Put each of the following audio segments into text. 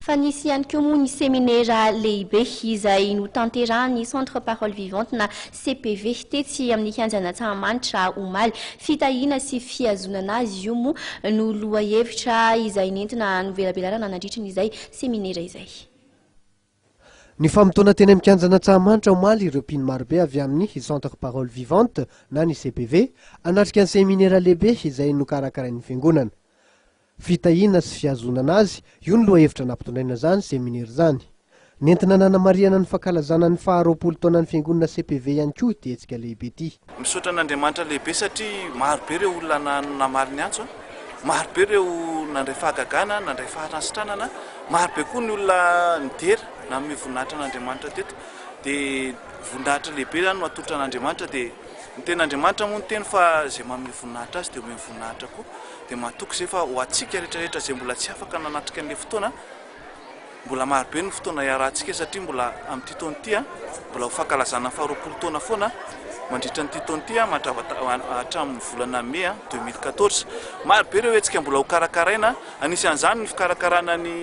Fa nisy ihany koa moa ny seminera lehibe izay notanterahan'ny Centre Parole Vivante na CPV tetsy amin'ny kianjan'Antsahamanitra omaly. Fitahiana sy fihazonana azy io moa no lohahevitra izay nentina novelabelarana nandritra izay seminera izay. Nifamotoana teny amin'ny kianjan'Antsahamanitra omaly ireo mpino marobe avy amin'ny Centre Parole Vivante na ny CPV hanatrika ny seminera lehibe izay nokarakarain'ny fiangonana. Fitahiana sy fihazonana azy, io no lohahevitra nampitondraina izany seminera izany. Nentina nanamarihana ny fankalazana ny faha 20 taonan'ny fiangonana CPV ihany koa ity hetsika lehibe ity. Misaotra an'Andriamanitra lehibe satria maro be ireo olona namaly ny antso, maro be ireo nandray fahagagana, nandray fahanasitranana, maro be koa ny olona nidera, nanome voninahitra an'Andriamanitra teto. Dia voninahitra lehibe izany no atolotra an'Andriamanitra dia ny tenin'Andriamanitra moa niteny fa izay manome voninahitra azy dia omeny voninahitra koa. Dia matoky izay fa ho antsika rehetra rehetra izay mbola tsy afaka nanatrika an'ilay fotoana, mbola maro be ny fotoana iarahantsika satria mbola amin'ity taona ity mbola ho fankalazana ny faha 20 taona foana mandritra an'ity taona ity hatramin'ny volana mey 2014. Maro be ireo hetsika mbola ho karakaraina, anisan'izany ny fikarakarana ny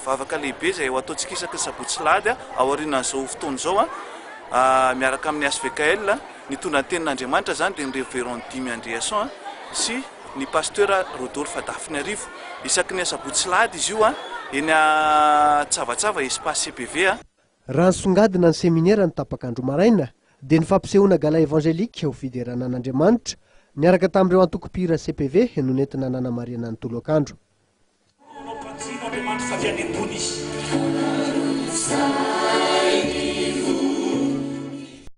vavaka lehibe izay ho ataontsika isaky ny sabotsy sy alahady aorianan'izao fotoana izao miaraka amin'ny HVKL. Nitondra ny tenin'Andriamanitra izany dia ny Révérend Dimy Andriason sy ny Pasteur Rodolphe Dafiniarivo. Isaky ny asabotsy sy lahady izy io eny Tsavatsava Espace CPV. Raha nisongadina ny seminera ny tapak'andro maraina dia ny fampisehoana gala évangélique ho fiderana an'Andriamanitra niaraka tamin'ireo antoko mpihira CPV no nentina nanamarihana ny tolakandro. Manao mpanjina Andriamanitra fa avy any ambony Izy.